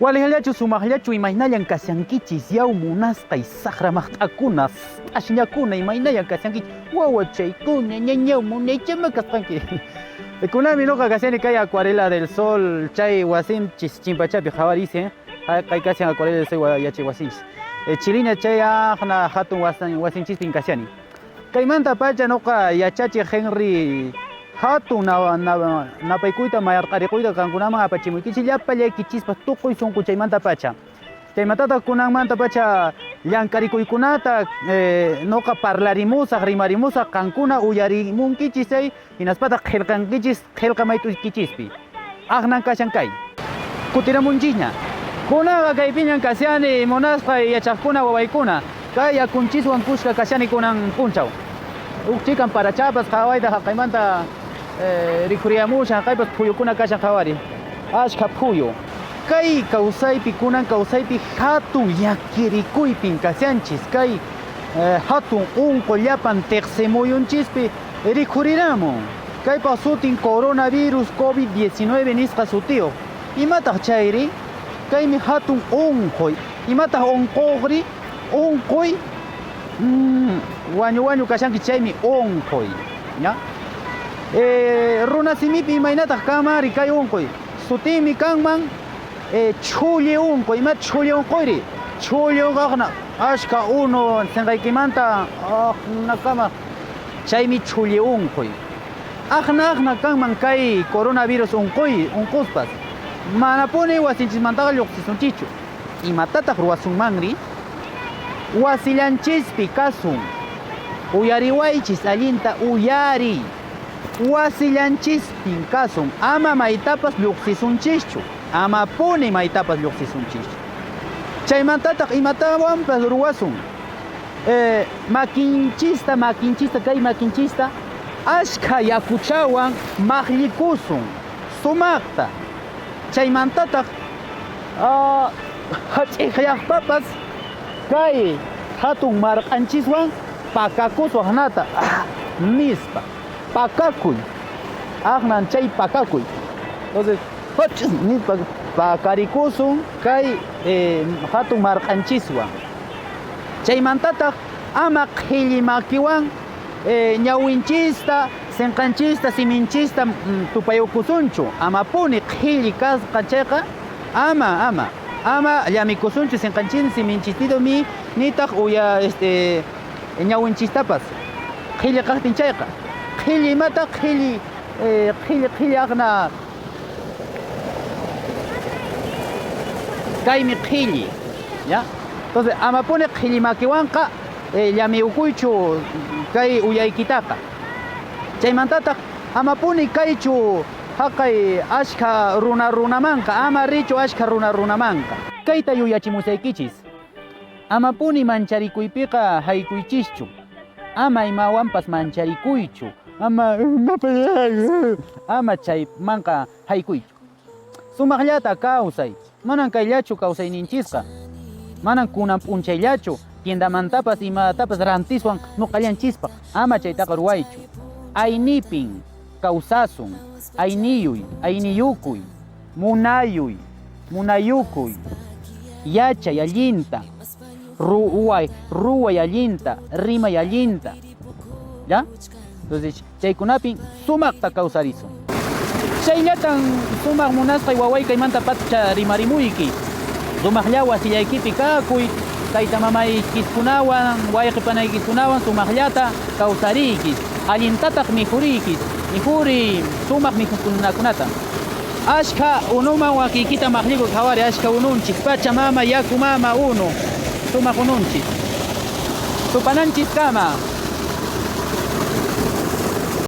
Waliqllachu sumaqllachu imaynallan kashankichis yaw munasqay saqra maqt'akuna p'asñakuna imaynallan kashankichis wawachaykuna ñañaw munaychama kasqanki. Kunanmi noqa kashani kay Acuarela del Sol chay wasinchis chimpachapi qhawariysi kay kashan Acuarela del Sol yachay wasinchis. Chilina chay aqna hatun wasinchispin kashani. Kaymanta pacha noqa yachachiq Henry hatun napaykuyta mayarq'arikuyta qankunaman apachimuykichis llapallaykichispaq tukuy sunquchaymanta pacha. Chaymantataq kunanmanta pacha llank'arikuykunata noqa parlarimusaq, rimarimusaq, qankuna uyarimunkichis chay hinaspataq qillqankichis qillqa mayt'uykichispi. Aqnan kashan kay. Kutiramunchisña. Kunanqa kaypiñan kashani munasqay yachaqkuna wawaykuna. Kay yakunchiswan kuska kashani kunan p'unchaw. Huk chikan parachapas qhawayta haqaymanta rikhuriyamushan, haqaypas phuyukuna kashan qhawari. Ashkha phuyu. Kay kawsaypi, kunan kawsaypi hatun llakirikuypin kashanchis. Kay hatun unquy llapan tiqsimuyunchispi rikhuriramun. Kaypaq sutin coronavirus COVID-19 nisqa sutiyuq. Imataq chayri? Kaymi hatun unquy. Imataq unquqri? Unquy wañu wañu kashanki chaymi unquy. ¿Ya? Runa simipi imaynataq kanmanri kay unquy? Sutinmi kanman chhulli unquy. Ima chhulli unquyri? Chhulli unquyqa ashka unu sinqaykimanta aqnakama chaymi chhulli unquy. Aqna aqna kanman kay coronavirus unquy unquspas. Manapuni wasinchismantaqa lluqsisunchichu. Imatataq ruwasunmanri? Wasillanchispi kasun. Uyariwaychis allinta uyariy. Wasillanchispin kasun. Ama maytapas lluqsisunchischu. Amapuni maytapas lluqsisunchischu. Chaymantataq imatawanpas ruwasun. Makinchista, makinchista, kay makinchista ashkha yakuchawan maqllikusun sumaqta. Chaymantataq ch'iqllaqpapas kay hatun marq'anchiswan pakakuswan hanata nispa. Pakakuy. Aqnan chay pakakuy. Entonces, nispa pakarikusun kay hatun marq'anchiswan. Chaymantataq ama qhilli makiwan ñawinchista, sinqanchista, siminchista tupayukusunchu. Amapuni qhilli kasqa chayqa ama, ama, ama llamikusunchu sinqanchista, siminchistito mi nitaq uya ñawinchistapas. Qhilli kaqtin chayqa. Qhilli imata? Qhilli, qhilli, qhilli aqna. Kaymi qhilli. ¿Ya? Entonces, amapuni qhilli makiwanqa llamiukuychu kay uyaykitaqa. Chaymantataq amapuni kaychu haqay ashkha runa runamanqa, ama richu ashkha runa runamanqa. Kayta yuyachimusaykichis. Amapuni mancharikuypiqa haykuychischu. Ama imawanpas mancharikuychu. Ama ama chaymanqa haykuychu. Sumaqllata kawsay. Manan kayllachu kawsayninchisqa. Manan kunan p'unchayllachu tiendamantapas imatapas rantiswan nuqallanchispaq. Ama chaytaqa ruwaychu. Aynipin kawsasun. Ayniyuy, ayniyukuy, munayuy, munayukuy. Yachay allinta. Ruway, ruway allinta, rimay allinta. ¿Ya? Entonces, chaykunapin sumaqta kawsarisun. Chayllatan sumaq munasqay waway kaymanta pacha rimarimuyki. Sumaqlla wasillaykipi kakuy, tayta mamaykiskunawan, wayqi panaykiskunawan sumaqllata kawsariykis. Allintataq mikhuriykis. Mikhuriy sumaq mikhukunakunata. Ashkha unuman wakiykita maqllikuy qhawari ashkha ununchis. Pacha mama, yaku mama, unu. Sumaq ununchis. Tupananchis kama.